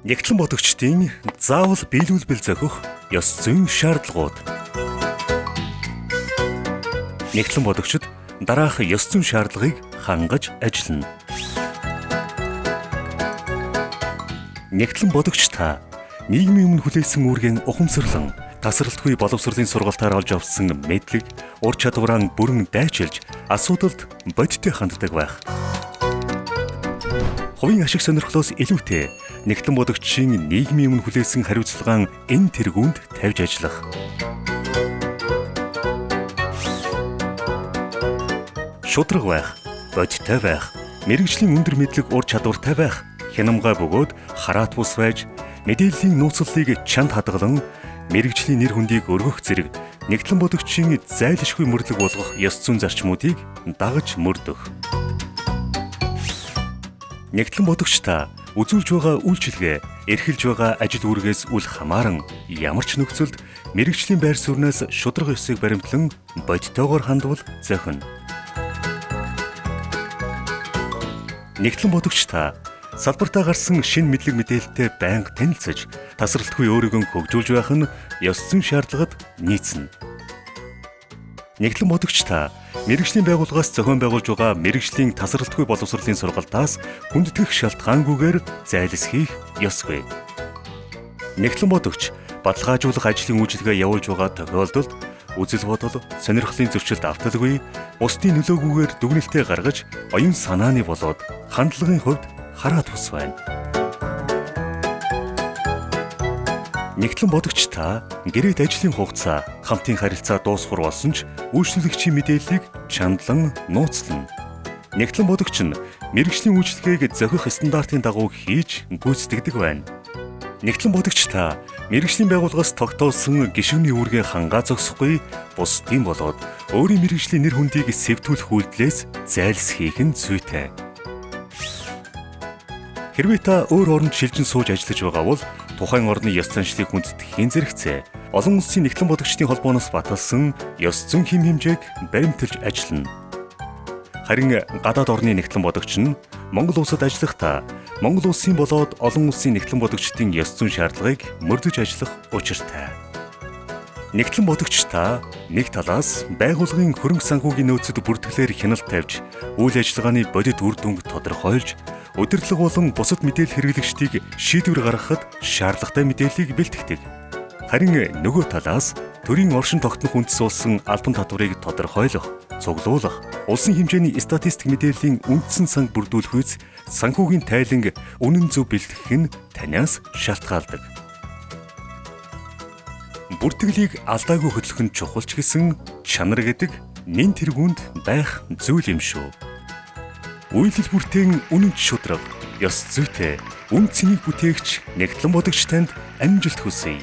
Нягтлан бодогчдын заавал биелүүлбэл зохих ёс зүйн шаардлагууд. Нягтлан бодогчид дараах ёс зүйн шаардлагыг хангаж ажиллана. Нягтлан бодогч та нийгмийн өмнө хүлээсэн үүргийн ухамсарлан тасралтгүй боловсролын сургалтаар олж авсан мэдлэг, ур чадвараа бүрэн дайчилж асуудалд бодиттой ханддаг байх. Хувийн ашиг сонирхлоос илүүтэй нягтлан бодогчийн нийгмийн өмнө хүлээсэн хариуцлагаа энэ тэргуунд тавьж ажиллах. Шударга байх, бодиттой байх, мэргэжлийн өндөр мэдлэг ур чадвартай байх, хянамгай бөгөөд хараат бус байж, мэдээллийн нууцлалыг чанд хадгалан мэргэжлийн нэр хүндийг өргөх зэрэг нягтлан бодогчийн зайлшгүй мөрдлөг болгох ёс зүйн зарчмуудыг дагаж мөрдөх. Нягтлан бодогч та үзүүлж байгаа үйлчилгээ, эрхэлж байгаа ажил үүргээс үл хамааран ямар ч нөхцөлд мэргэжлийн байр сууриас шударга ёсыг баримтлан бодитойгоор хандвал зохино. Нягтлан бодогч та салбартаа гарсан шинэ мэдлэг мэдээлэлтэй байнга танилцаж, тасралтгүй өөрийгөө хөгжүүлж байх нь ёс зүйн шаардлагад нийцнэ. Нягтлан бодогч та мэргэжлийн байгууллагаас зохион байгуулж байгаа мэргэжлийн тасралтгүй боловсролын сургалтаас хүндэтгэх шалтгаангүйгээр зайлсхийх ёсгүй. Нягтлан бодогч баталгаажуулах ажлын үйлчилгээ явуулж байгаа тохиолдолд үзэл бодол, сонирхлын зөрчилд авталгүй, бусдын нөлөөгүйгээр дүгнэлтээ гаргаж, оюун санааны болоод хандлагын хувьд хараа тус байна. Нягтлан бодогч та гэрээт ажлын хугацаа, хамтын харилцаа дуусхур болсон ч үйлчлүүлэгчийн мэдээллийг чандлан нууцлана. Нягтлан бодогч нь мэргэжлийн үйлчилгээг зохих стандартын дагуу хийж гүйцэтгэдэг байна. Нягтлан бодогч та мэргэжлийн байгууллагаас тогтоосон гишүүний үүргээ хангаа зогсохгүй, бусдын болоод өөрийн мэргэжлийн нэр хүндийг сэвтүүлэх үйлдэлээс зайлсхийх нь зүйтэй. Хэрвээ та өөр оронд шилжин сууж ажиллаж байгаа бол тухайн орны ёс заншлыг хүндэтгэхийн зэрэгцээ олон улсын нягтлан бодогчдын холбооноос баталсан ёс зүйн хэм хэмжээг баримталж ажиллана. Харин гадаад орны нягтлан бодогч нь Монгол улсад ажиллахдаа Монгол улсын болоод олон улсын нягтлан бодогчдын ёс зүйн шаардлагыг мөрдөж ажиллах учиртай. Нягтлан бодогч та нэг талаас байгууллагын хөрөнгө санхүүгийн нөөцөд бүртгэлээр хяналт тавьж, үйл ажиллагааны бодит үр дүнг тодорхойлж, удирдлага болон бусад мэдээлэл хэрэглэгчдийг шийдвэр гаргахад шаардлагатай мэдээллийг бэлтгэдэг. Харин нөгөө талаас төрийн оршин тогтнох үндэс болсон албан татварыг тодорхойлох, цуглуулах, улсын хэмжээний статистик мэдээллийн үндсэн санг бүрдүүлэх үйц санхүүгийн тайланг үнэн зөв бэлтгэх нь танаас шалтгаалдаг. Бүртгэлийг алдаагүй хөтлөх нь чухал ч гэсэн чанар гэдэг нэн тэргуунд байх зүйл юм шүү. Үйлдэл бүртэн үнэн шударга, ёс зүйтэй, үнэ цэнийг бүтээгч нягтлан бодогч танд амжилт хүсье.